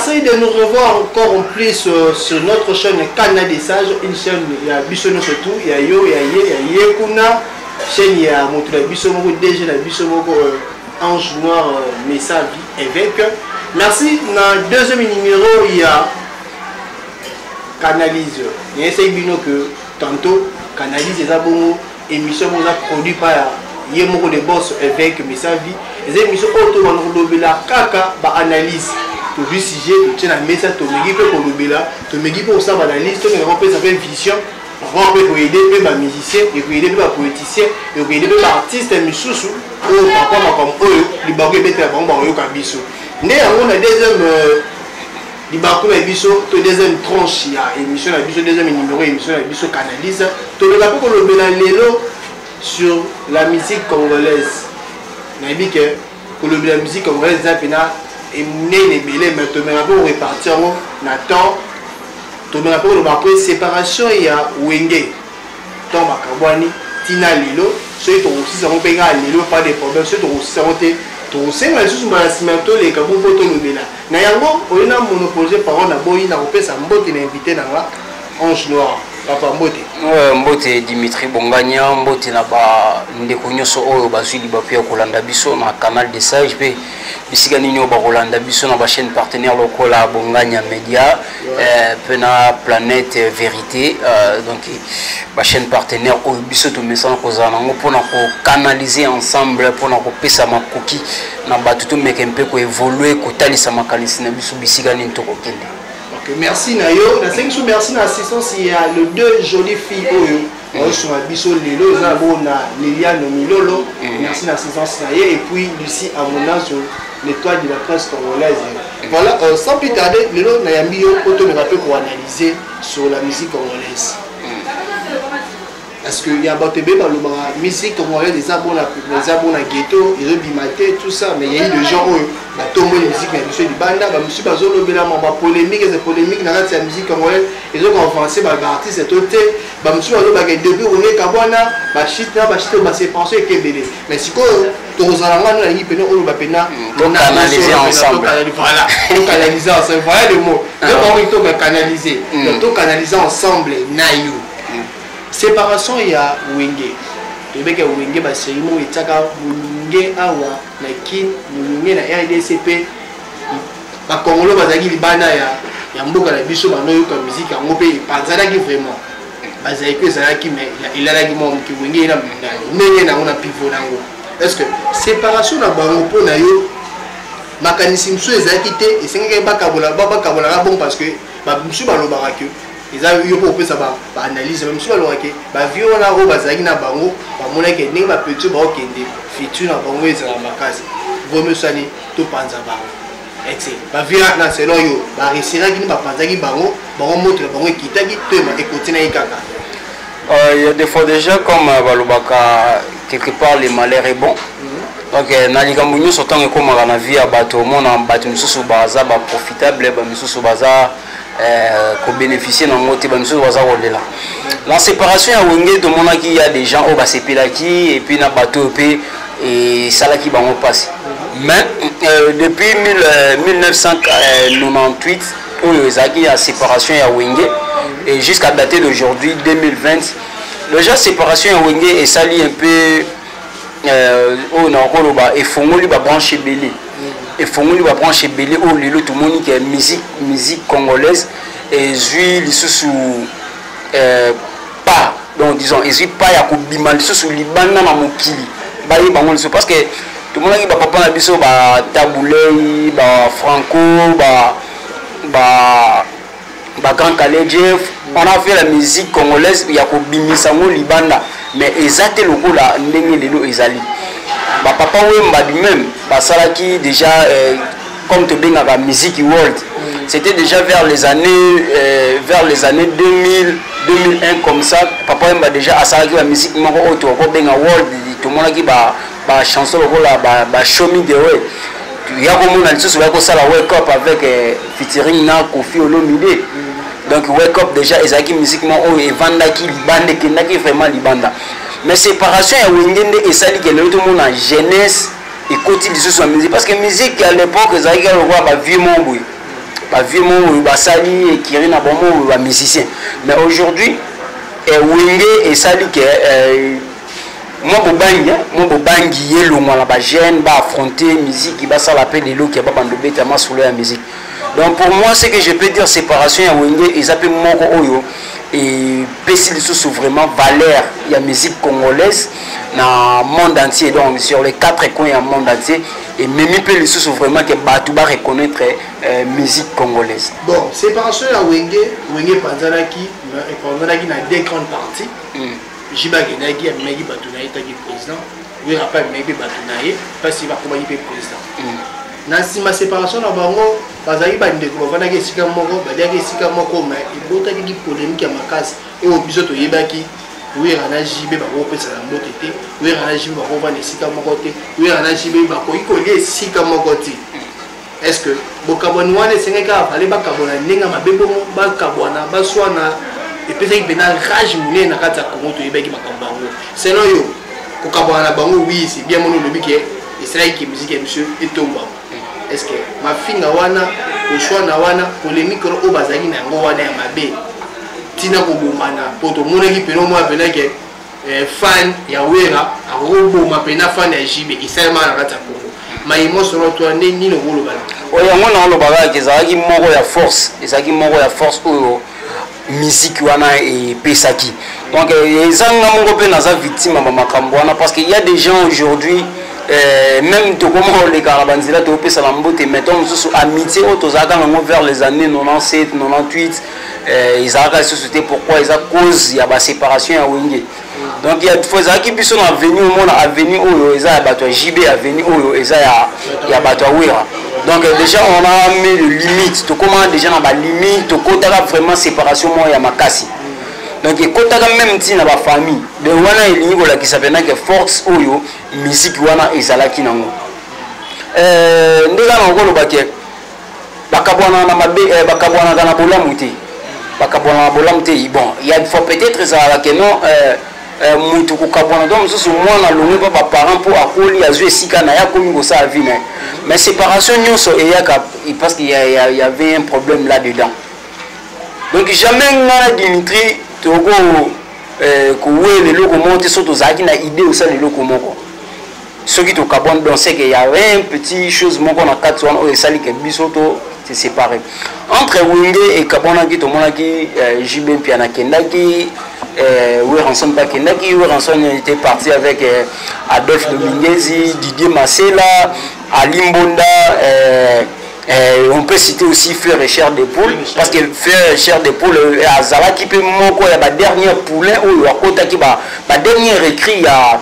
Merci de nous revoir encore en plus sur notre chaîne Canal des Sages, une chaîne ya biso nyonso tout, ya yo, ya ye, ya ye kuna, chaîne ya moto na biso moko, DG na biso moko, Ange Noir, Messavi, évêque. Merci na deuxième numéro ya Canalise. Nayesaki bino que tantôt Canalise eza bongo émission moko eza produit par ye moko de boss évêque Messavi. Eza émission oyo tobanda kolobela kaka ba analyse. Tozwi sujet, totie na mesa, tomeki mpe kolobela, tomeki mpe kosala ba analyse, tomeka kopesa mpe vision, vraiment mpe koyede mpe ba musicien, ekoyede mpe ba politicien, ekoyede mpe ba artiste misusu oyo papa makambo oyo libaku ebetela bango bakoyoka biso. Nde yango na deuxième libaku na biso to deuxième tranche ya émission na biso, deuxième numéro ya émission na biso Canalise, toleka mpe kolobela lelo sur la musique congolaise. Nayebi ke kolobela musique congolaise eza mpena emonene ebele, mais tomeka mpe korepartir yango na temps. Tomeka mpe koloba après séparation ya Wenge, ntango bakabwani ntina lelo, soki tokosisa yango mpe kaka lelo, pas de problème. Soki tokosisa yango te, tokosenga lisusu mbala nsima toleka bo mpo tolobela na yango. Oyo na monopolise parole na boyi na kopesa mbote na invité na nga Ange Noir. Papa, mbote. Mbote Dimitri Bongania, mbote na bandeko nyonso oyo bazwi libaku ya kolanda biso na Canal des Sages mpe bisika nini oyo bakolanda biso na bachaîne partenaire lokola Bongania Media, mpe na Planète Vérité, donc bachaîne partenaire oyo biso tomesana kozala nango mpona kocanaliser ensemble, mpona kopesa makoki na bato, tomeke mpe koévolue, kotalisa makanisi na biso bisika nini tokokende. Ok, merci na yo. Nasengi so merci na assistance ya le deux jolies filles oyo baosunga biso lelo, eza na bongo na Liliane Milolo, merci na assistance na ye, et puis Lucie Amonazo, l'étoile de la presse congolaise. Voilà, sans plus tarder, lelo nayambi yo po tomeka mpe koanalyser sur la musique congolaise. Parce que ya bato ebele balobaka musique congolaise eza bona, eza bona ghetto, ezobima te, tout ça, mais il y a eu des gens oyo batomboli musique na biso libanda. Bamosusu bazolobela ma bapolémique, eza polémique na kati ya musique congolaise, ezokoavance baartiste to te. Bamosusu balobaka depuis Wenge kabwana, bashite na bashite, baséparation ekebele. Mais sikoyo tokozala ngano, nalingi pene oloba pena tocanaliser ensemble. Voilà, tocanaliser ensemble, voilà le mot. Donc bango tokacanaliser, donc tocanaliser ensemble na yo séparation ya Wenge. Toyebaki Wenge basérie moko etiaka molunge awa na Kin, molunge na RDC, mpe bakongolo bazalaki libanda ya mboka na biso banoyoka musique yango mpe epanzanaki vraiment. Bazalaki mpe ezalaki, mais elalaki mwa moke. Wenge ye na ndenge nango na pivot nango. Est ce que séparation na bango, mpo na yo, makanisi mosusu ezalaki te esengaki bakabola, bakabolaka bongo? Parce que bamosusu balobaka ke eza yo mpo kopesa baanalyse, mais mosusu balobaka ke bavieux wana oyo bazalaki na bango bamonaki ndenge bapetits baokende, futur na bango ezala makasi, vomi osani topanza bango. Ete bavieux na, selon yo, baresiraki nini? Bapanzaki bango, bango moto na bango ekitaki to ekotinaki kaka? Il y a des fois déjà, comme balobaka quelque part, le malheur est bon. Donc na likambo nyonso, ntango ekomaka na vie ya bato, omona bato misusu baza baprofitable, bamisusu baza kobénéficie nango te, bamisusu baza kolela. La séparation ya Wenge, tomonaki ya des gens oyo basepelaki, et puis na bato oyo mpe esalaki bango mpasi. Mais depuis 1998 oyo ezalaki ya séparation ya Wenge et jusqu'à dater d'aujourd'hui 2020, déjà séparation ya Wenge esali un peu oyo nakoloba efongoli babranche ebele, efongoli babranche ebele oyo lelo tomoni ke musique congolaise ezwi lisusu pas, donc disons ezwi pas ya kobima lisusu libanda na mokili, bayeba yango lisusu. Parce que tomonaki bapapa na biso, baTabu Ley, baFranco, ba Grand Kallé Jeff, on a fait la musique congolaise ya kobimisa yango libanda, mais eza te lokola ndenge lelo ezali. Bapapa Wemba du même basalaki déjà comme tobengaka musique world, c'était déjà vers les années 2000, 2001 comme ça. Papa Wemba déjà asalaki bamusique moko oyo tokobenga world. Tomonaki bachanson lokola ba Show Me the Way, ya komona lisusu baya kosala Wake Up avec featuring na Koffi Olomide. Donc Wake Up déjà ezalaki musique moko oyo evandaki libanda, ekendaki vraiment libanda. Mais séparation ya Wenge nde esali ke lelo tomona jeunesse ekoti lisusu na musique, parce que musique à l'époque ezalaki kaka lokola bavieux moko boye. Bavieux moko oyo basali écurie na bango oyo bamusicien. Mais aujourd'hui Wenge esali ke mwa bobangi ye longwa na bajeune baaffronter musique, basala mpe lelo ke babanda obeta masolo ya musique. Donc pour moi, ce que je peux dire, séparation ya Wenge eza mpe moko oyo epesi lisusu vraiment valeur ya musique congolaise na monde entier, donc sur les quatre coins ya monde entier. Ememi mpe lisusu vraiment ke bato bareconnaître musique congolaise. Bon, séparation ya Wenge, Wenge epanzanaki, epanzanaki na deux grandes parties. JB akendaki, amemaki bato na ye, taki président. Wera mpe amemaki mpe bato na ye, mpasi bakomaki mpe président. Na nsima séparation na bango, bazalaki bandeko, bavandaki esika moko, baliaki esika moko, mais ebotaki polémique ya makasi oyo biso toyebaki. Wera na JB bakopesana mbote te, Wera na JB bakovanda esika moko te, Wera na JB bakoki kolia esika moko te. Est ce que bokabwani wana esengaki kaka fale bakabwana ndenge ya mabe bongo, bakabwana, baswana, epesaki mpena rage monene na kati ya Congo? Toyebaki makambo yango. Selon yo, kokabwana na bango, oui, c'est bien, moni olobi ke esalaki ke musique ya biso etombwama. Est ce que mafinga wana, koswana wana, polémique wana oyo bazalaki na yango wana ya mabe, ntina kobomana, mpo tomonaki pena omona pena ke fan ya Wera akokoboma pena fan ya JB, esalemaka na kati ya Congo mayimo. Solo to nde nini okoloba? Oyo yango na olobaka kaka, ezalaki moko ya force, ezalaki moko ya force oyo musique wana epesaki. Donc eza nga moko mpe naza victime ya bamakambo wana, parce que y a des gens aujourd'hui, même tokoma koleka na banzela, topesana mbote, mais to mosusu amitié oyo tozalaka nango vers les années 97, 98, ezalaka lisusu te. Pourquoi? Eza cause ya baséparation ya Wenge. Donc ya fois ezalaki biso na avenue, omona avenue oyo eza ya bato ya JB, avenue oyo eza ya bato ya Wera. Donc déjà on a mis le limite, tokóma déjà na balimite, tokotaka vraiment séparation moko ya makasi. Donc ekotaka même ntina bafamille. Donc wana elingi kolakisa mpena ke force oyo musique wana ezalaki nango. Nde kaka nakoloba ke bakabwanaka na mabe, bakabwanaka na bolamu te, bakabwanaka na bolamu te. Bon, ya fois peut-être ezalaka ke non, mutu kokabwana, donc mosusu mwana alongwe mpa baparent mpo akoli, azwi esika na ye, akomi kosala vie na ye. Mais séparation nyonso eyaka parce qu'il y avait un problème là dedans. Donc jamais nga na Dimitri toko kowela eloko moko te. So tozalaki na idée osala eloko moko, soki tokabwani, donc c'est que y avait un petit chose moko na kati wana oyo esali ke biso to se séparé. Entre Wenge ekabwanaki, tomonaki JB Mpiana akendaki, Werrason mpe akendaki. Werrason était parti avec Adolphe Dominguezi, Didier Masela, Ali Mbonda. On peut citer aussi Frère Richard de Poule, parce que Frère Richard de Poule azalaki mpe moko ya badernière poulain oyo akotaki badernière recrue ya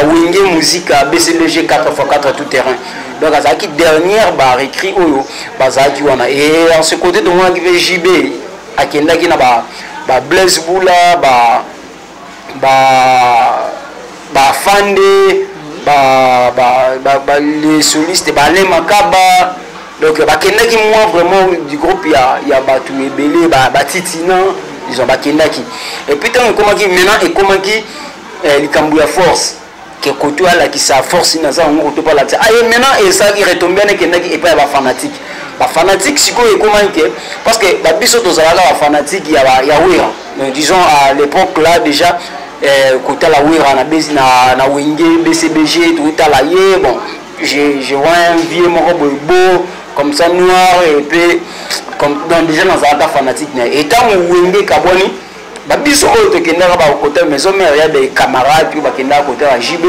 Wenge Musica BCBG 4x4 tout terrain. Donc azalaki dernière barecrue oyo bazalaki wana. Et en ce côté tomonaki mpe JB akendaki na ba Blaise Bula, ba bafande, ba les solistes, ba Makaba. Donc bakendaki moi vraiment du groupe ya bato ebele, batitina, disons bakendaki. Et puis ntango ekomaki maintenant, ekomaki likambo ya force, ke koto alakisa force naza yango, koto mpo alakisa aye. Maintenant esalaki retombé wana, ekendaki epai ya bafanatique. Bafanatique sikoyo ekomaki ke parce que babiso tozalaka bafanatique ya Wera. Donc disons à l'époque là déjà, kotala Wera na Wenge BCBG, totala ye, bon, je vois un vieux moko boye beau comme ça, noir, et puis comme, donc déjà nazalaka fanatique na ye. Etango Wenge kabwani, babiso oyo tokendaka bakota Maison Mère, ya des camarades oyo bakendaka kota ya JB,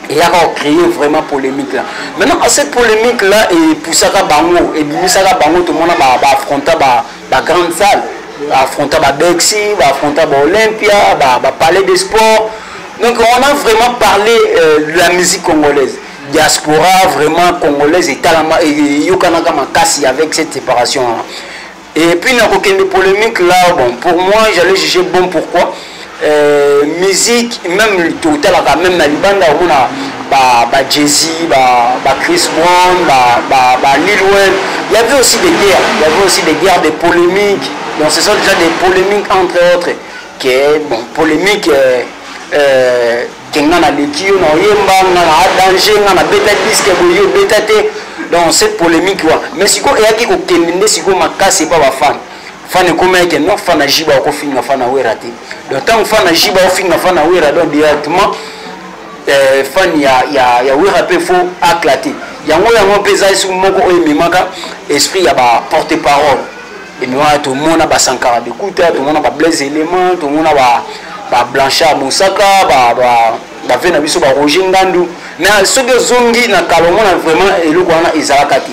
eyaka kocréer vraiment polémique là. Maintenant à cette polémique là epusaka bango, ebimisaka bango, tomona baaffronta bagrande salle, baaffronta baBercy, baaffronta baOlympia, bapalais de sport. Donc on a vraiment parlé de la musique congolaise, diaspora vraiment congolaise etalama, eyokanaka makasi avec cette séparation là. Et puis na kokende polémique là, bon, pour moi j'allais juger bon. Pourquoi? Musique même totalaka même na libanda, omona ba Jay-Z, ba Chris Brown, ba Lil Wayne, il y avait aussi des guerres, il y avait aussi des guerres, des polémiques. Donc ce sont déjà des polémiques entre autres que bon, polémique ke nga naleki yo na oyemba, nga na danger, nga na beta disque boye, yo beta te. Donc cette polémique wana, mais sikoyo eyaki kokende nde sikoyo makasi epa bafan. Fan ekomaki ke non, fan na Jiba okofinga fan na Wera te. Donc ntango fan na Jiba ofinga fan na Wera, donc directement fan ya Wera mpe faut aclate yango. Yango mpe eza esu moko oyo ememaka esprit ya baporte parole, ememaka. Tomona basankara Bekuta, tomona bablaise élément, tomona bablanchard Mosaka, bave na biso baroger Ngandu. Mais soki ozongi na kala, omona vraiment eloko wana ezalaka te.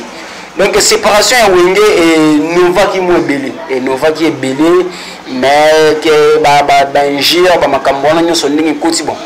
Donc séparation ya Wenge enovaki mwa ebele, enovaki ebele, mais ke bainjure, bamakambo wana nyonso ndenge ekoti, bon,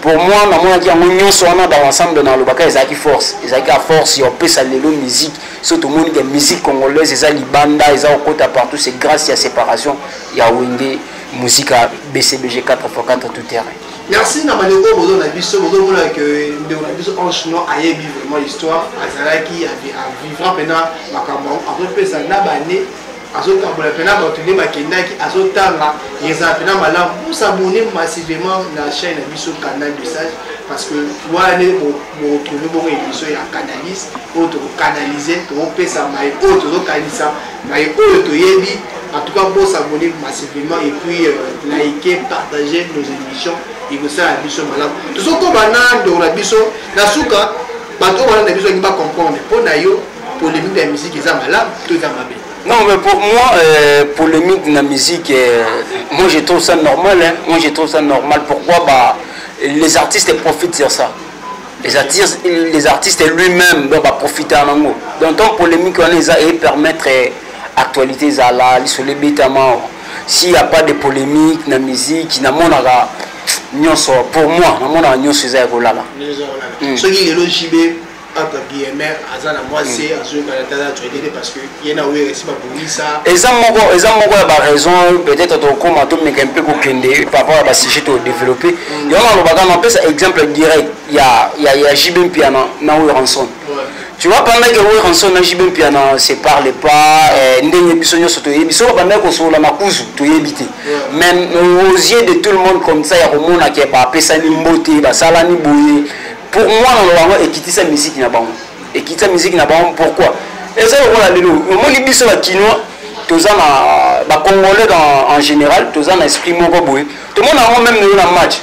pour moi namonaki yango nyonso wana dans l'ensemble, nalobaka ezalaki force, ezalaki ya force ya kopesa lelo musique. So tomoni ke musique congolaise eza libanda, eza kokota partout, c'est grâce ya séparation ya Wenge Musica BCBG 4x4 tout terrain. Merci na bandeko bozo na biso. Bozomona ke ndeko na biso Ange Noir ayebi vraiment histoire, azalaki avivra mpena makambo yango, azopesa na bane, azokabola mpena bato nde bakendaki, azotanga. Ezala mpena malamu bosabonner massivement na chaîne na biso Canal de Sage, parce que wana nde boretrouve bongo émission ya Canalise oyo tokocanalize, tokopesa maye oyo tozokanisa, maye oyo toyebi. En tout cas, bosabonner massivement et puis liker, partager nos émissions, ekosala biso malamu. Tozokoba na ndeko na biso na suka. Bato oyo balanda biso balingi bacomprendre, mpo na yo, polémique ya musique eza malamu to eza mabe? Non, mais pour moi, polémique dans la musique, moi je trouve ça normal. Hein. Moi je trouve ça normal. Pourquoi? Bah, les artistes profitent sur ça. Les artistes lui-même doivent, bah, profiter en ango. Donc, tant polémique, on les a et permettre actualité zala, lisolo betama. S'il n'y a pas de polémique dans la musique, na monaka nyonso, pour moi, na monaka nyonso eza ya kolala. Soki lelo JB, entre guillemets, aza na mwasi, azoyokana te, aza actualité te, parce que ye na oyo esi babongisa. Eza moko ya baraison. Peut-être tokóma, tomeka mpe kokende par rapport ya basujet todéveloppe yango. Nalobaka, napesa exemple direct ya JB Mpiana na Werrason. Tu vois, pendant que Werrason na JB Mpiana se parle pas, ndenge biso nyonso toyebi, soki babandaki kosolola na kuzu, toyebi te. Mais aux yeux de tout le monde, comme ça ya komona ke bapesani mbote, basalani boye, pour moi naloba yango ekitisa musique na bango, ekitisa musique na bango. Pourquoi? Eza lokola lelo omoni biso bakinois, toza na bacongolais en général, toza na esprit moko boye. Tomona yango même lelo na match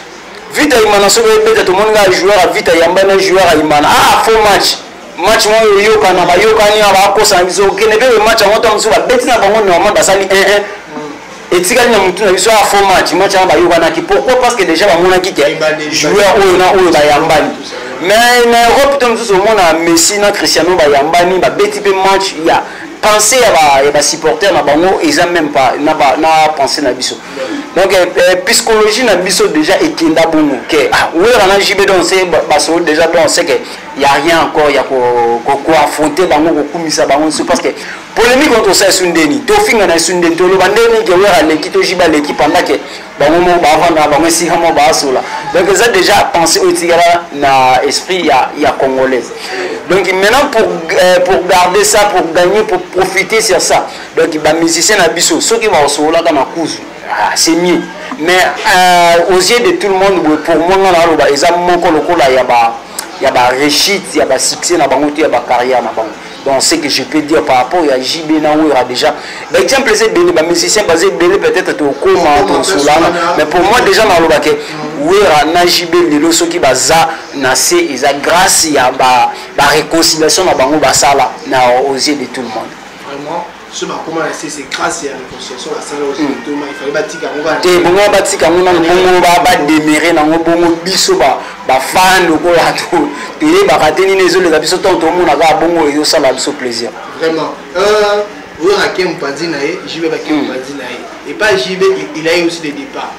Vita Imana, soki ebeta, tomoni kaka joueur ya Vita yamba na joueur ya Imana, ah, faux match, match moko oyokana, bayokani, bakosana biso, okende mpe match yango, ntango mosusu babeti na bango normal, basali 1-1, etikali na mutu na biso, ah, faux match, match yango bayokanaki. Pourquoi? Parce que déjà bamonaki ke joueur oyo na oyo bayambani. Mais na Europe to mosusu, omona Messi na Cristiano bayambani, babeti mpe match, ya pensée ya basupporter na bango eza même pas na pensée na biso. Donc psychologie na biso déjà ekenda bongo ke ah, Wera na JB, donc c'est basolo déjà, donc c'est que y a rien encore ya koaffronter bango, kokumisa bango nso, parce que polémique oyo tosala esu ndeni, tofinga na esu ndeni, toloba ndeni ke Wera aleki to JB aleki, pendant ke bango moko bavanda na bango esika moko, baasola. Donc eza déjà pensée oyo etikala na esprit ya congolaise. Donc maintenant, pour garder ça, pour gagner, pour profiter sur ça, donc bamusicien na biso, soki baosololaka na kuzu, ah, c'est mieux. Mais aux yeux de tout le monde, pour moi, nga naloba eza moko lokola ya ba réussite, ya ba succès na bango to ya ba carrière na bango. Donc ce que je peux dire par rapport ya JB na Wera, déjà ba exemple eza ebele, ba musicien baza ebele, peut-être tokoma tosolana. Mais pour moi déjà naloba ke Wera na JB lelo soki baza na se, eza grâce ya ba réconciliation na bango basala na aux yeux de tout le monde. Vraiment, so bakóma na se, c'est grâce ya réconciliation basala ositoma. Il fallait batika yango. Te, bongo batika yango nano, bongo bademere nango, bongo biso bafan lokola toyebaka te nini ezoleka biso, ntango tomona kaka bongo, ezosala biso plaisir. Vraiment, oyo ake mopanzi na ye, JB bake mopanzi na ye. Epa JB, il a eu aussi des départs.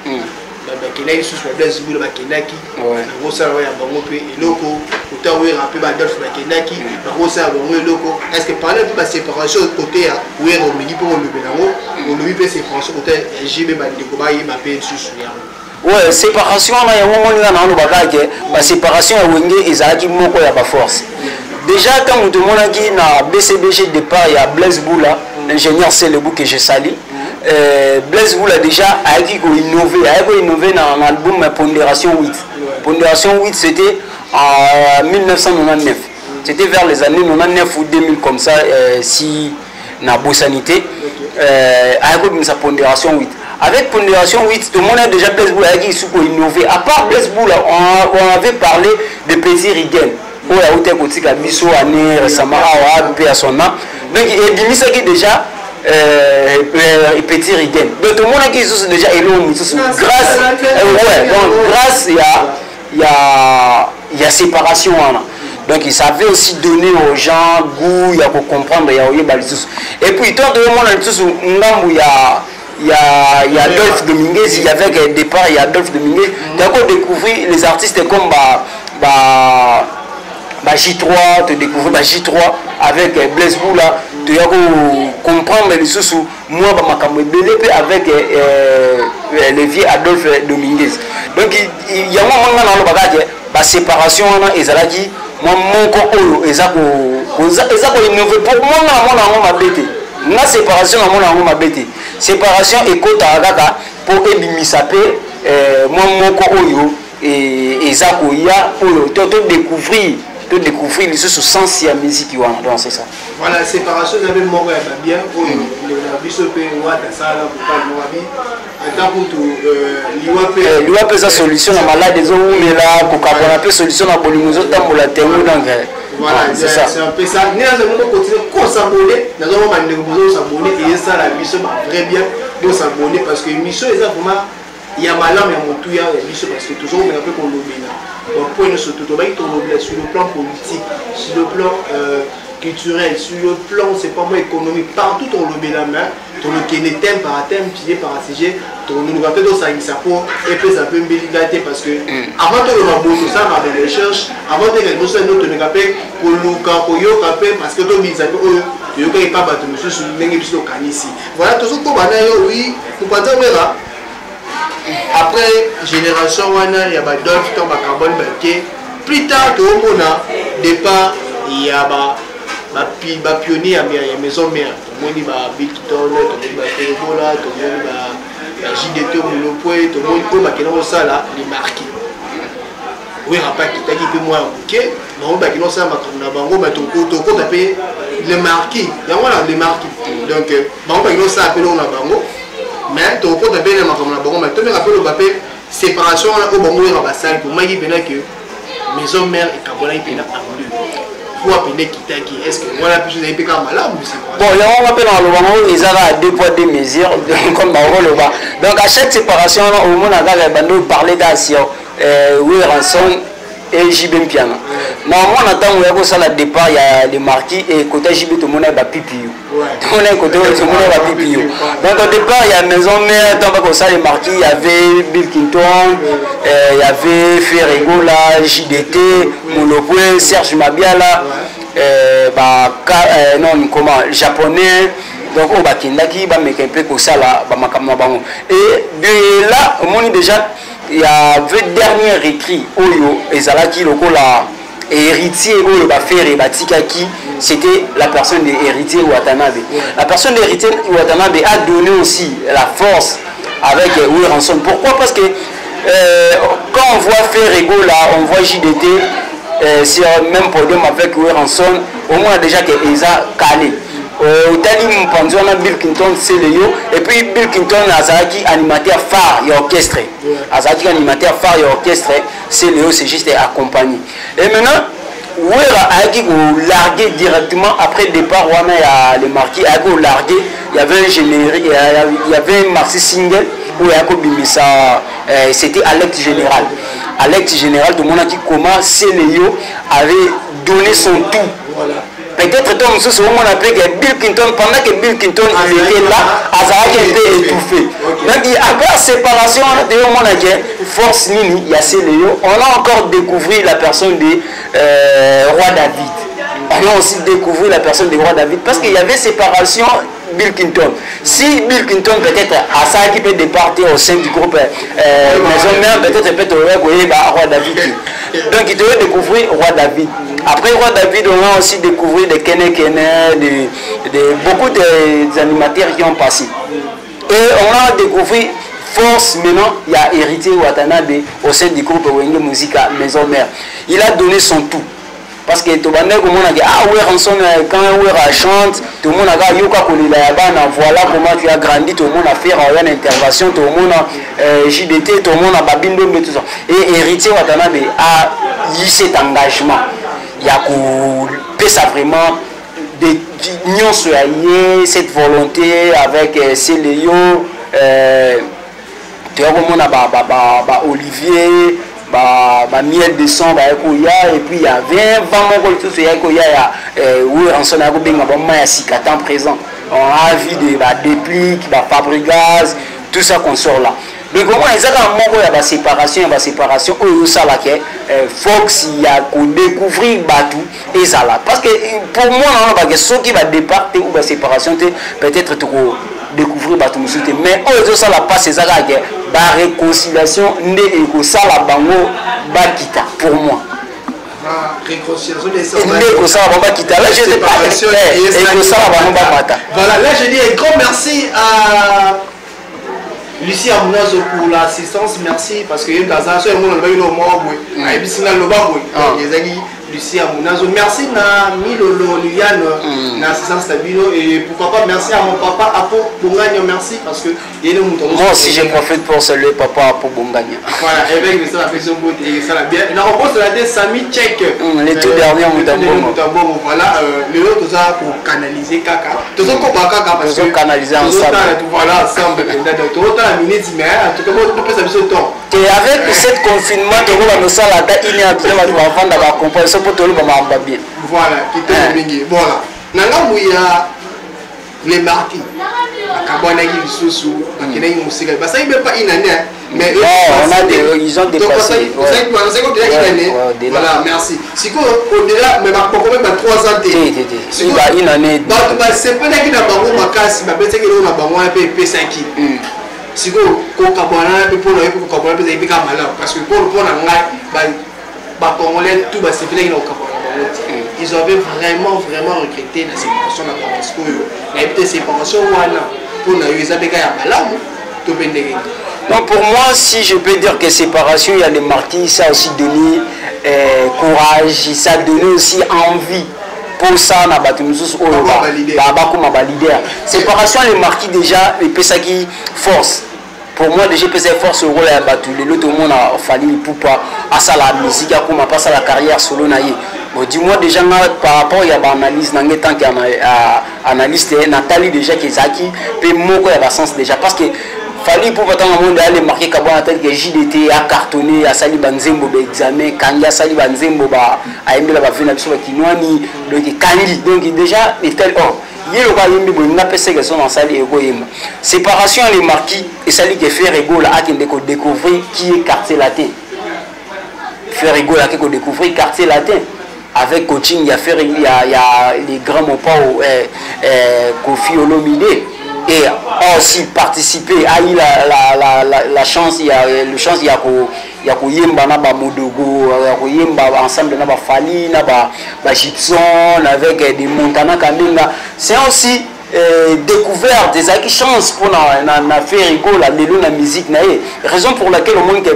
Bakendaki lisusu, bablaise bula bakendaki, bakosala oyo ya bango mpe eloko ota. Wera mpe baadolphe bakendaki, bakosala bango eloko. Est ce que parle mpe baséparation côté ya Wera, omingi mpe kolobela yango, olobi mpe séparation côté ya JB, bandeko bayeba mpe lisusu yango? Ouais, séparation wana yango moni nga na olobaka ke baséparation ya Wenge ezalaki moko ya baforce. Déjà ntango tomonaki na BCBG départ ya Blaise Bula, l'ingénieur Selebu que je salue, Blaise Bula déjà ayaki koinnove, ayaki koinnove na album Pondération 8. Pondération 8, c'était en 1999. C'était vers les années 99 ou 2000 comme ça, si nabosani te. Ayaki kobimisa Pondération 8. Avec Pondération 8, tout le monde a déjà Blaise Boula ayaki lisusu koinnover. À part Blaise Boula, on avait parlé de Petit Rigen oyo auti kotika biso année récemment awa, mpe ya son âme. Donc ebimisaki déjà Petit Rigen. Donc tomonaki lisusu déjà eloko mosusu grâce, ouais, donc grâce ya séparation wana. Donc ça avait aussi donné aux gens goût ya comprendre, ya oyeba lisusu. Et puis tant toyomona lisusu ngambu ya Adolphe Dominguez, il y avait un départ, il y a Adolphe Dominguez. D'accord, découvrir les artistes comme ba J3, te découvrir ba J3 avec Blaise Boula, tu as comprendre les sous moi ba makambo ebele pe avec le vieux Adolphe Dominguez. Donc il y a moi nga na lobaka ke ba séparation wana ezalaki moi moko oyo eza ko innover. Pour moi, nga na mona yango mabe te. Nga séparation na mona yango mabe te. Séparation ekotaka kaka po ebimisa pe mwa moko oyo eza koya oyo to découvrir lisusu sens ya musique wana. Donc c'est ça. Voilà, séparation eza mpe moko ya babien oyo ndeko na biso mpe Wata asala vocal moko abi ata kutu liwa mpe. Liwa mpe eza solution na malade ezowumela, kokabwana mpe solution na bolingo ezotambola tengu. Donc voilà, c'est ça. C'est un peu ça. Nde nazali continuer kos'abonner. Nazomona bandeko bozos'abonner, eyesala biso ba vrai bien. Bos'abonner parce que émission eza vraiment ya malamu, ya motuya ya biso, parce que tozokomeka mpe kolobela bapoint nyonso. To tobaki tolobela sur le plan politique, sur le plan culturel, sur le plan, c'est pas moi, économique, partout tolobela. Mais tolokende thème par thème, sujet par sujet. Toluka mpe tosangisa mpo epesa mpe mbelinga te, parce que avant toloba boye, tosalaka ba recherche avant teke liboso no. Tomeka mpe koluka koyoka mpe, parce que tobimisa mpe oyo toyokaki mpa bato mosusu ndenge biso tokanisi. Voilà, tozokoba na yo. Oui, mopanza Wera, après génération wana ya baAdolphe, to bacarbone bake, plus tard toomona départ ya bapionnier ya Maison Mère. Tomoni baBilton, tomoni baFerre Gola, tomoni ba JDT Mulopwe, tomoni oyo bakenda kosala Les Marquis. Wera mpe akitaki mpe mwa ya moke, bango bakenda kosala makambo na bango. Me tokota mpe Les Marquis yango wana, Les Marquis. Donc bango bakenda kosala mpe eloko na bango, mais tokota mpe na makambo na bango. Mais tomeka mpe loba mpe séparation wana oyo bango Wera basali, tomaki mpena ke Maison Mère ekabwanaki mpena en deux poids, mpena ekitaki. Est ce que wana mpe ezali mpe kaka malamu? Bon, yango mpe na koloba ngo, eza kaka deux poids deux mesures, comme bakoloba. Donc à chaque séparation wana, omona kaka bando parler kaka sur Werrason et JB Mpiana. Na omona ntango ya kosala départ ya Les Marquis et kota JB, tomona bapipi yo, tomona kote, tomona bapipi yo. Donc au départ ya Maison Mère, ntango bakosala Les Marquis, il y avait Bill Clinton, il y avait Ferre Gola, JDT Molopwe, Serge Mabiala, ba non, comment, japonais. Donc oyo bakendaki bameka mpe kosala bamakambo na bango. Et de là, omoni déjà il y avait dernier écrit oyo ezalaki lokola héritier oyo baFerre batikaki, c'était la personne de Héritier Watanabe. La personne d'Héritier Watanabe a donné aussi la force avec Werrason. Pourquoi? Parce que quand on voit Ferre Gola, on voit JDT sur le même podium avec Werrason, au moins déjà que eza calé. Otali mopanzi wana, Bill Clinton, Seleyo. Et puis Bill Clinton azalaki animateur phare ya orchestre, azalaki animateur phare ya orchestre. Seleyo, c'est juste accompagné. Et maintenant Wera ayaki kolarguer directement après départ wana ya Le Marquis. Ayaki kolarguer, il y avait un générique, il y avait un maxi single oyo ayaki kobimisa, c'était Alerte Général. Alerte Général, tomonaki comment Seleyo avait donné son tout. Voilà. Peut-être to mosusu omona mpe ke Bill Clinton, pendant que Bill Clinton il était là, azalaki un peu étouffé. Donc après séparation wana, toyo omona ke force nini ya Seleyo. On a encore découvert la personne de Roi David. On a aussi découvert la personne de Roi David parce qu'il y avait séparation Bill Clinton. Si Bill Clinton peut-être asalaki mpe départ au sein du groupe Maison Mère, peut-être peut toyoya koyeba Roi David. Donc toyo découvrir Roi David. Après Roi David, on a aussi découvert des Kene Kene, de beaucoup des animateurs qui ont passé. Et on a découvert force maintenant, il y a Héritier Watanabe au sein du groupe Wenge Musica Maison Mère. Il a donné son tout. Parce que tobandaki komona ke ah, Werrason, quand Werra chante, tomonaka yoka kolela ya bana, voilà comment tu as grandi. Tomona Ferre oya na intervention, tomona JDT, tomona Babindombe, tout ça. Et Héritier Watanabe a eu cet engagement ya kopesa vraiment de nyonso ya ye, cette volonté avec Seleyo, toya komona ba Olivier, ba Miel de Son baye koya. Et puis il y avait un vent moko lisusu eyaki koya ya Werrason, aya kobenga bamama ya sika, temps présent. On a vu de badéplique, bafabrigaz, tout ça qu'on sort là. Donc omona eza kaka moko ya baséparation, ya baséparation oyo osalaka force ya kodécouvrir bato ezala. Parce que pour moi, naona bake soki badépart te ou baséparation te, peut-être toko découvrir bato mosusu te. Mais oyo ezosala mpasi eza kaka ke baréconciliation nde ekosala bango bakita. Pour moi, nde ekosala bango bakita. Là, je sais pas, ekosala bango bamata. Voilà, là je dis un grand merci à Lucie Amunazo pour l'assistance, merci, parce que Gaza, so mon loba ilo mo boy, ayebisi nga loba boy. Donc ezali Lucie Amunazo. Merci na Milolo Liliane na assistance na bino, et pourquoi pas merci à mon papa Apo Bongagno, merci parce que il est le mouton. Moi aussi, je profite pour saluer papa Apo Bongagno. Voilà, évêque de ça la fait son beauté et ça la bien. Na repose la de Sami Check. Les tout derniers Moutabongo. Voilà, le autre ça pour canaliser kaka. Tout ça ko kaka parce que canaliser ensemble. Voilà, ensemble. Donc tout la minute, mais en tout cas moi pesa biso temps. Et avec cet confinement, tokoba nosala ata une heure, biso bato bavanda bacomprendre so mpo toloba makambo bien. Voilà, kitoko mingi. Voilà, na ngambu ya les marquis, bakabwanaki lisusu, bakendaki mosika, basali mpe pas une année, mais non, on a des, ils ont dépassé. Au-delà une année. Voilà, merci. Sikoyo au-delà, mais bakoko mpe ba 3 ans te. Une année. Bato basepelaki na bango makasi, babetaki eloko na bango wana mpe epesaki. Sikoyo kokabwana mpe mpona yo mpe kokabwana mpe ezali mpe kaka malamu, parce que mpo na ngai, bacongolais tout basepelaki na kokabwana bango te. Ils avaient vraiment vraiment regretté na séparation na bango. Sikoyo nayebi te, séparation wana mpo na yo eza mpe kaka ya malamu to mpe ndenge? Donc pour moi, si je peux dire que séparation, il y a les martyrs, ça a aussi donné courage, ça a donné aussi envie. Pour ça, na bato mosusu oyo bakoma baleader. Séparation les marquis déjà epesaki force. Pour moi, déjà epesaki force rôle ya bato. Lelo tomona Fally Ipupa asala musique, akoma mpe asala carrière solo na ye. Bon, du moins déjà nga, par rapport ya baanalyse na ngai tant que analyste, natali déjà ke ezalaki mpe moko ya basens déjà, parce que Fally Ipupa, ntango monde ale marqué kabwana, tel que JDT a cartonné, asali banzembo baexamen kangi, asali banzembo ba ayembela bave na biso bakinwani, donc kangi. Donc déjà etel or ye lokola ayembi boye, nga mpe seke so nasali ekoyemba. Séparation ya les marquis esali ke Ferre Gola akende kodécouvrir qui est Quartier Latin. Ferre Gola ake kodécouvrir Quartier Latin avec coaching ya Ferre, ya les grands Mopao, Koffi Olomide, et a aussi participé, a eu la chance, il y a le chance ya ko ya koyemba na bamodogo, ya koyemba ensemble na bafali, na bagibson, avec des Montana Kamenga. C'est aussi découverte, ezalaki chance mpona na Ferre Gola lelo na musique na ye, raison pour laquelle omoni ke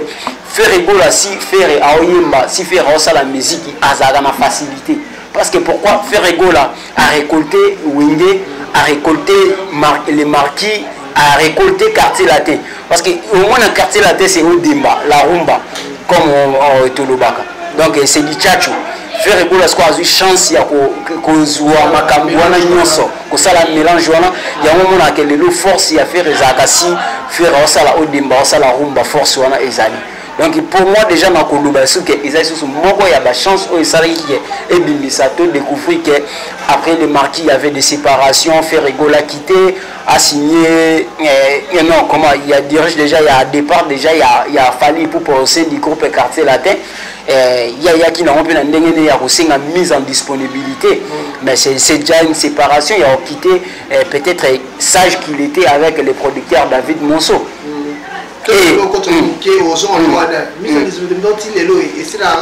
Ferre Gola, si Ferre aoyemba, si Ferre aosala musique, azalaka na facilité. Parce que pourquoi? Ferre Gola a récolté Wenge, a récolté les marquis, a récolté Quartier Latin, parce que au moins na Quartier Latin, c'est odemba, la rumba, comme tolobaka. Donc c'est du tchatcho. Ferre Gola siko azwi chance ya kozwa makambo wana nyonso, kosala mélange wana. Yango omonaka lelo force ya Ferre ezalaka, si Ferre aosala odemba, aosala rumba, force wana ezali. Donc pour moi déjà, nakoloba soki eza lisusu moko ya bachance oyo esalaki ke ebimisa to découvrir ke après le marquis, il y avait des séparations. Ferre Gola quitté, a signé, non, comment, il y a dirige déjà, il y a départ déjà, il y a Fally pour au sein du groupe Quartier Latin. Ya yaki nango mpe na ndenge nde ya kosenga mise en disponibilité, mais c'est déjà une séparation ya kokite, peut-être sage qu'il était avec le producteur David Monso. Et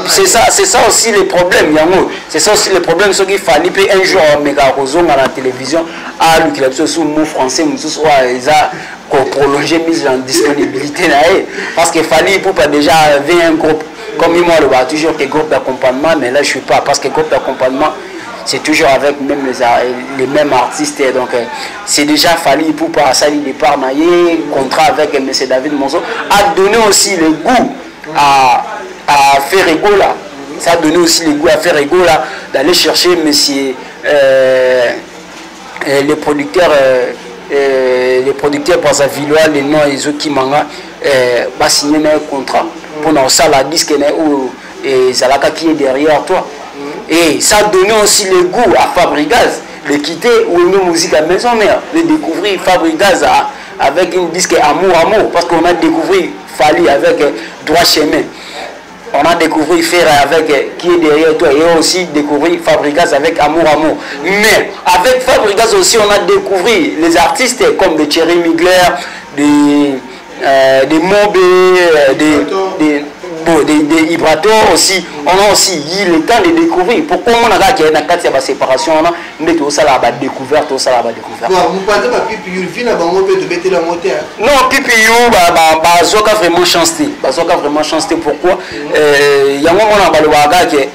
c'est ça, c'est ça aussi le problème yango, c'est ça aussi le problème. Soki Fally mpe un jour amekaka kozonga na télévision, alukila biso su mot français mosusu oyo eza koprolonger mise en disponibilité na ye, parce que Fally Ipupa déjà avait un groupe. Comme moi aloba toujours que groupe d'accompagnement, mais là je suis pas, parce que groupe d'accompagnement, c'est toujours avec même les mêmes artistes. Donc c'est déjà Fally Ipupa asali départ na ye, contrat avec M. David Monsoh, a donné aussi le goût à Ferre Gola. Ça a donné aussi le goût à Ferre Gola d'aller chercher monsieur les producteurs brazzavillois, les noms ezokimanga, basigné na contrat mpona kosala disque na ye oyo ezalaka qui est derrière toi. Et ça a donné aussi le goût à Fabregas de quitter Wenge Musique à Maison Mère, de découvrir Fabregas avec une disque Amour Amour, parce qu'on a découvert Fally avec Droit Chemin, on a découvert Ferre avec qui est derrière toi et aussi découvert Fabregas avec Amour Amour. Mais avec Fabregas aussi, on a découvert les artistes comme des Thierry Mugler, des Mobé, bon, des Ibrator aussi. On a aussi eu le temps de découvrir. Pourquoi on a dit qu'il y a une séparation, on a nde tosala badécouverte, tosala badécouverte. Bon, mopanza bapipiyu vi na bango mpe tobetela yango te. Non, pipiyu bazwaka vraiment chance te, bazwaka vraiment chance te. Pourquoi? Yango mona balobaka ke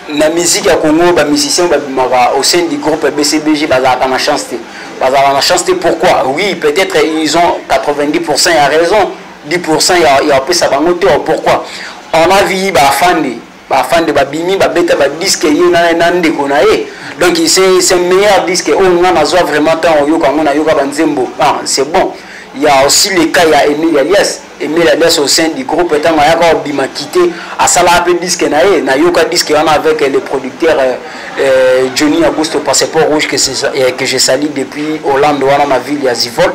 na musique ya Congo, bamusicien babimaka au sein du groupe BCBG bazalaka na chance te, bazalaka na chance te. Pourquoi? Oui, peut-être ils ont 90 ya raison, 10 ya opesa bango te. Pourquoi? On a vu bafande bafande babimi, babeta badisque ye na ndeko na ye. Donc c'est meilleur disque oyo nga nazwa vraiment temps oyoka yango, nayoka banzembo. Ah, c'est bon. Il y a aussi le cas ya Emile Alias. Emile Alias au sein du groupe, ntango ayaka obima quitté, asalaka mpe disque na ye, nayoka disque wana avec le producteur Johnny Augusto Passeport Rouge que je salue depuis Hollande wana na ville ya Zivol,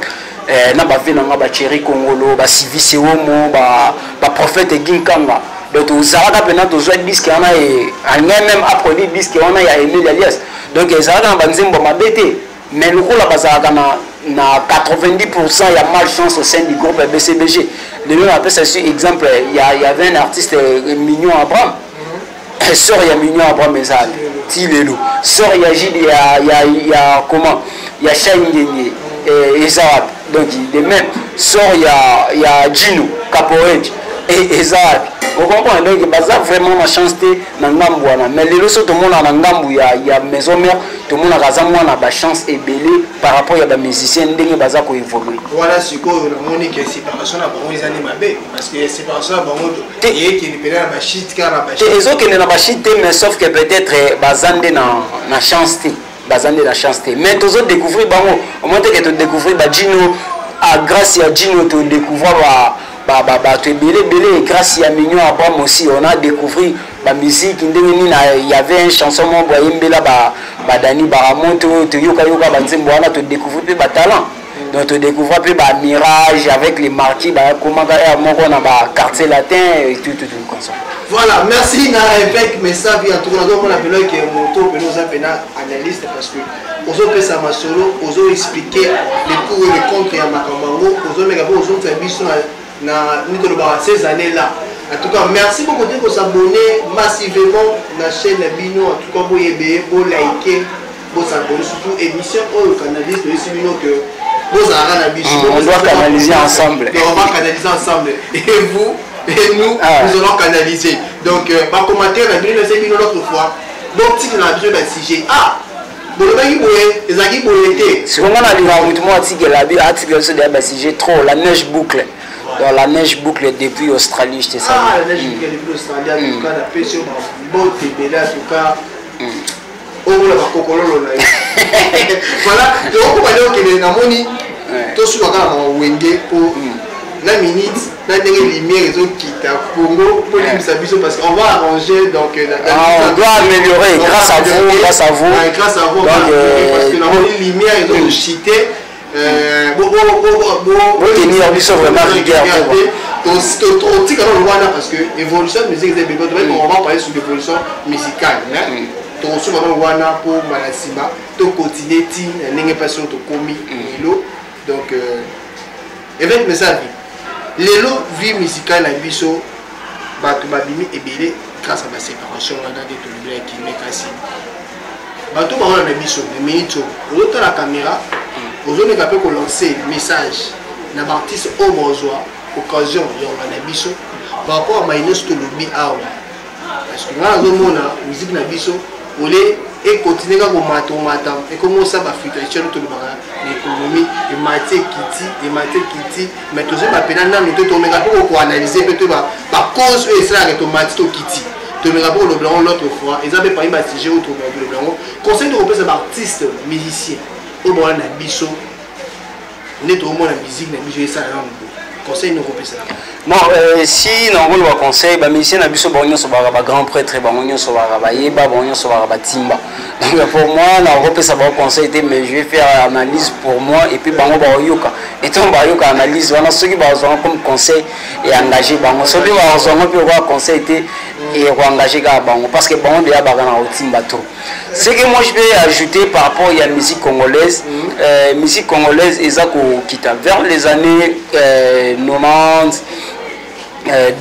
na bave na nga bacheri Congolo, basivi Sewomo, baprophète Ginkanga. Donc tozalaka mpena tozwa disque wana, alingai même aproduit disque wana ya Emile Alias. Donc ezalaka na banzembo mabe te, mais lokola bazalaka na 90 ya malchance au sein du groupe BCBG. Lelo napesa su exemple, y avait un artiste, Mignon Abraham. Sort ya Mignon Abraham eza ti lelo. Sort ya Jide, ya comment, ya Shai Ngenge eza wapi? Donc de même sort ya Gino Caporej eza wapi? Ocomprendre? Donc baza vraiment na chance te na ngambu wana. Mais lelo so tomonaka na ngambu ya Maison Mère, tomonaka aza mwana bachance ebele par rapport ya bamusicien ndenge baza koévolue. Wana sikoyo namoni ke séparation na bango eza nde mabe, parce que séparation na bango eyekende pena na bashite kaka na bashite. Ezokende na bashite te, mais sauf que peut-être baza nde na chance te, baza nde na chance te. Mais tozodécouvrir bango, omoi teke todécouvrir bajino à grâce ya Gino, todécouvrir bato ebele ebele. Grâce ya Mignon Abraham aussi, on a découvert bamusique ndenge nini. Y avait un chanson moko ayembela badani Baramoto, toyokayoka banzembo wana, todécouvrir mpe batalent. Donc todécouvrir mpe bamirage avec les marquis, bakomaka ya moko na baquartier latin et tout, tout, tout comme ça. Voilà, merci na évêque Mesavi. En tout cas nazomona peno ke moto peno oza pena analyste, parce que ozopesa masolo, ozoexpliquer les pour et les contre ya makambo yango, ozomeka mpe ozongisa biso na nini tolobaka ces années là. En tout cas, merci beaucoup de s'abonner massivement na chaîne na bino. En tout cas, boyebe, bolike, bosabonner, surtout émission oyo canalise. Toyesi bino que bozalaka na biso. On doit canaliser ensemble. Donc, on va canaliser ensemble, et vous et nous, nous allons canaliser. Donc bacommentaire na bino, nase bino l'autre fois, botikela na biso basujet. Ah, bolobaki boye, ezalaki boye te. Sikonga nalingaka motu moko atikela, atikela biso deya basujet trop. La neige boucle, dans la neige boucle depuis Australie, je te salue. Ah, la neige boucle depuis l'Australie. En tout cas, napesi yo bambote ebele. En tout cas, okola bakokololo na yo. Voilà, tokokobali okende, namoni tosuka kaka na Wenge po na minute na ndenge lumière ezokita Congo mpo limbisa biso, parce qu'on va arranger donc. Ah, on doit améliorer grâce à vous, grâce à vous. Ouais, grâce à vous. Donc, parce que namoni lumière ezochite. Botenir biso vraiment rigueur. Totika nano wana, parce que évolution de musique eza ebele. On va parler sur l'évolution musicale, tokosuka nano wana mpo mbala nsima tocontinue ti na ndenge mpasi oyo tokomi lelo. Donc évêque Mesavi, lelo vie musicale na biso, bato babimi ebele grâce à baséparation wana nde tolobelaki. Me kasi bato baona na biso na minute oyo, ozotala caméra, ozomeka mpe kolancer message na baartiste oyo bozwa occasion ya kolanda biso. Par rapport à maye nyonso tolobi awa, parce que ngai nazomona musique na biso ole ekontinue kaka komata omata, ekomi osala bafluctuation tolobaka na économie, emati ekiti, emati ekiti, mais tozoyeba mpena nanu te. Tomeka mpe koanalyse mpe toyeba bacause oyo esalaka tomati tokiti. Tomeka mpe kolobela yango l'autre fois, eza mpe parmi basujet oyo tomeka kolobela yango. Conseil tokopesa baartiste musicien oyo bawana na biso nde tokomona musique na biso esala nanu boye, conseil nini okopesa? Bon, si nakoloba conseil, bamusicien na biso, bango nyonso baka bagrand prêtre, bango nyonso baka bayeba, bango nyonso baka batimba. Donc pour moi, nakopesa bango conseil te, mais je vais faire analyse pour moi et puis bango baoyoka. Etant bayoka analyse wana, soki bazwanga comme conseil e engage bango, soki bazwanga mpe okoka conseil te, ekoengage kaka bango, parce que bango deya baka na kotimba trop. Ce que moi je vais ajouter par rapport à la musique congolaise, musique congolaise eza kokita vers les années 90,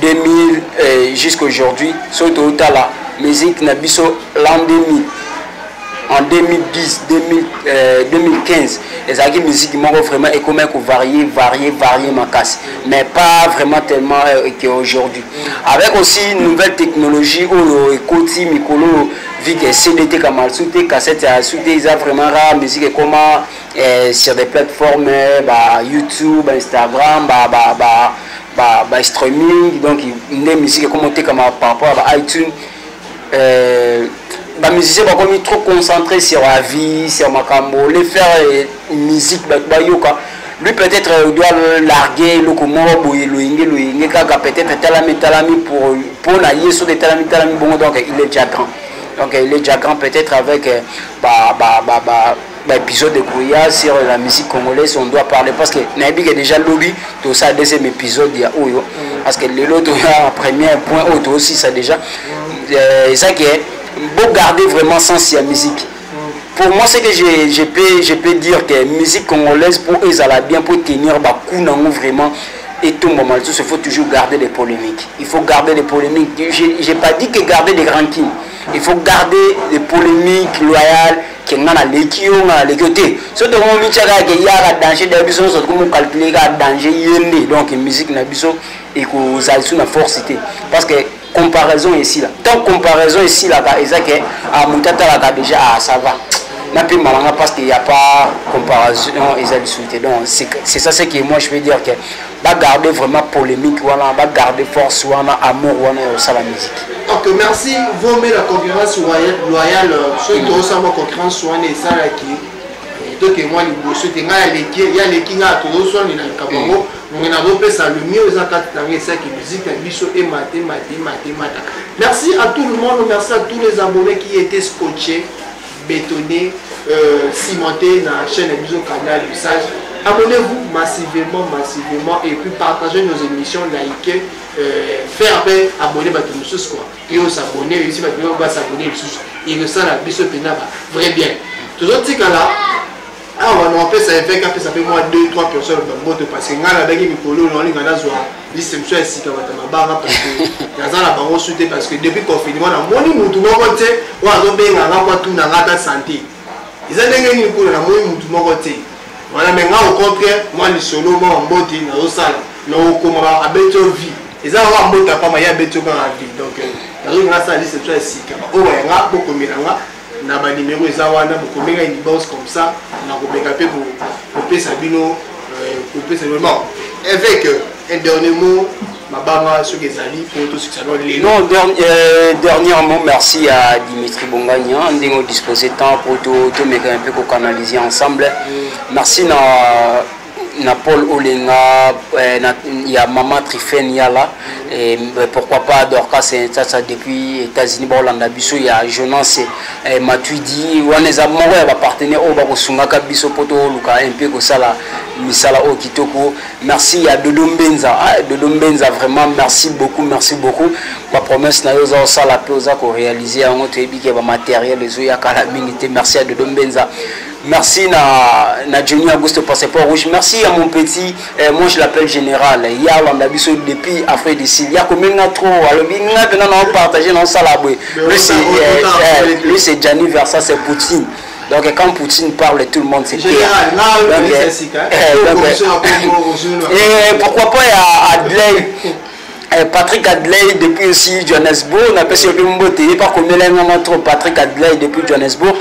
2000 jusqu'aujourd'hui. Soki totala musique na biso l'an 2000, en 2010, 2000, 2015, ezalaki musique moko vraiment ekomaki kovarier, varier, varier makasi, mais pas vraiment tellement qu'aujourd'hui, avec aussi une nouvelle technologie oyo ekoti mikolo, vu que CD tekama lisusu te, cassette ya lisusu te, eza vraiment rare. Musique ekoma sur des plateformes, ba YouTube, Instagram, ba streaming. Donc nde musique ekoma otekama par rapport à ba iTunes. Bamusicien bakomi trop concentré sur la vie, sur makambo les faire musique bato bayoka. Lui peut-être doit larguer eloko moko boye, loyenge loyenge kaka, peut-être etalami etalami pour mpo na ye. Soki etalami etalami bongo, donc il est déjà grand, donc il est déjà grand. Peut-être avec ba baépisode de koya sur la musique congolaise, on doit parler, parce que nayebi ke déjà lobi tosala deuxième épisode ya oyo, parce que lelo toya premier point oyo toosisa déjà. Eza ke bogarder vraiment sens ya musique. Pour moi, c'est que je peux dire que musique congolaise, pour ezala bien, pour tenir baku nango vraiment etombama lisusu, il faut toujours garder des polémiques, il faut garder des polémiques. J'ai pas dit que garder des rancunes, il faut garder des polémiques loyales, ke nga naleki yo, nga naleki yo te. So tokomi tia kaka ke yaka danger da biso nyonso, tokomi calculer kaka danger ye nde. Donc musique na biso ekozala lisusu na force te, parce que comparaison esila. Tant comparaison esilaka, eza ke moto atalaka déjà: ah, ça va, napema nanga, parce que y a pas comparaison, eza lisusu te. Donc c'est ça ce que moi je peux dire, que bagarder vraiment polémique wana, bagarder force wana, amour wana ya kosala musique. Ok, merci. Vomé la concurrence loyale. Soki tozosala concurrence wana, esalaki toke mwa liboso te. Ngai aleki, ye aleki ngai, tozoswanela likambo yango. Ngonge nazopesa le mieux eza kati na ngai, esalaki musique na biso emata, emata, emata, emata. Merci à tout le monde, merci à tous les abonnés qui étaient scotchés, bétonnés, cimentés na chaîne ya biso Canal du Sage. Abonnez-vous massivement, massivement, et puis partagez nos émissions, likez, faire mpe abonner bato mosusu quoi. Yo s'abonner esi, bato bas'abonner lisusu, ekosala biso mpena ba vrai bien. Tozotikala awa na opesa évêque, apesa mpe mwa 2 3 personnes bambote, parce que ngai nabaki mikolo naolinga nazwa liste mosusu ya sika bato mabanga, parce que naza na bango su te, parce que depuis confinement namoni mutu moko te oyo azobenga nga po atuna nga ata santé eza ndenge nini kuna. Namoni mutu moko te wana. Mais nga au contraire, mwa lisolo, mwa mbote nazosala na okoma abeti yo vie, eza kaka mbote apama, ye abeti yo kaka vie. Donc nazolinga nasala liste mosusu ya sika oyo bayanga, bokomela nga na banimero eza wana, bokomenga inbox, comme ça nakobeka mpe kopesa bino, kopesa bino. Bon, évêque, un dernier mot, mabanga soki ezali po tosukisa no lelo. Non, dernier mot, merci à Dimitri Bongania ndenge odisposé temps po tomeka un peu kocanaliser ensemble. Merci na Paul Olenga, ya Mama Trifen Yala, et pourquoi pas Dorcas ça depuis États-Unis, baolanda biso, ya Jonas Matuidi wana, eza moko ya bapartenaire oyo bakosungaka biso po toluka un peu kosala misala oyo kitoko. Merci ya Dodo Mbenza, ah, Dodo Mbenza, vraiment merci beaucoup, merci beaucoup. Bapromesse na yo oza kosala mpe oza koréaliser yango, toyebi ke bamatériel ezoya kala mingi te. Merci ya Dodo Mbenza, merci na Johnny Auguste Passeport Rouge, merci à mon petit, moi je l'appelle Général, ya olanda biso depuis Afrique du Sud, ya komenga trop, alobi nga mpena na partager na osala boye. Lui c'est Gianni Versa, c'est Poutine. Donc quand Poutine parle, tout le monde se tait. Donc, et pourquoi pas ya Adley. Eh, Patrick Adley depuis aussi Johannesburg napesi yo mpe mbote ye pakomela ngama trop. Patrick Adley depuis Johannesburg,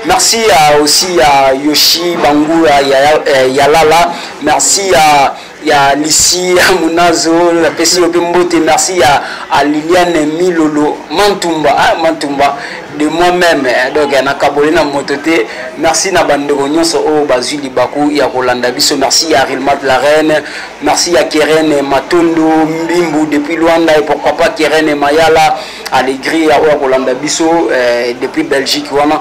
merci à, aussi à Yoshi Bangura ya, eh, Yalala, merci à ya Lisi Munazo, napesi yo mpe mbote. Merci ya à Liliane Milolo Mantumba, ah, Mantumba de moi-même, eh, donc nakaboli na moto te. Merci na bandeko nyonso oyo bazwi libaku ya kolanda biso. Merci ya Rilmat la reine, merci ya Keren Matondo Mbimbu depuis Luanda, et pourquoi pas Keren Mayala Allegri ya oyo akolanda biso, eh, depuis Belgique wana.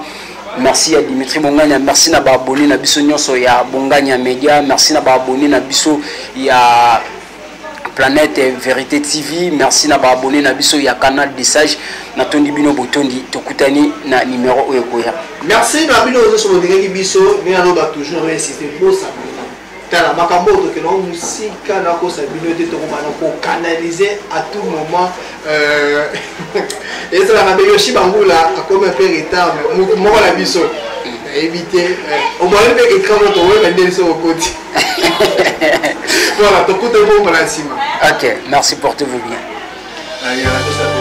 Merci ya Dimitri Bonganya, merci na baabonné na biso nyonso ya Bonganya Media, merci na baabonné na biso ya Planète Vérité TV, merci na baabonné na biso ya Canal des Sages. Natondi bino botondi, tokutani na numéro oyo ekoya. Merci na bino nyonso bolingaki biso. Ndenge naloba toujours, insiste, bosabona. Tala makambo oyo tokenda ngo mosika, nakosa bino te, tokobana kocanaliser à tout moment. Ezalaka mpe Yoshi Bangula akomi un peu retard, mais motu moko na biso nayebi te, omoni mpe écran mo tokoyeba nde biso okoti. Voilà, tokutani mpo mbala nsima. Ok, merci, portez-vous bien. Allez, à la.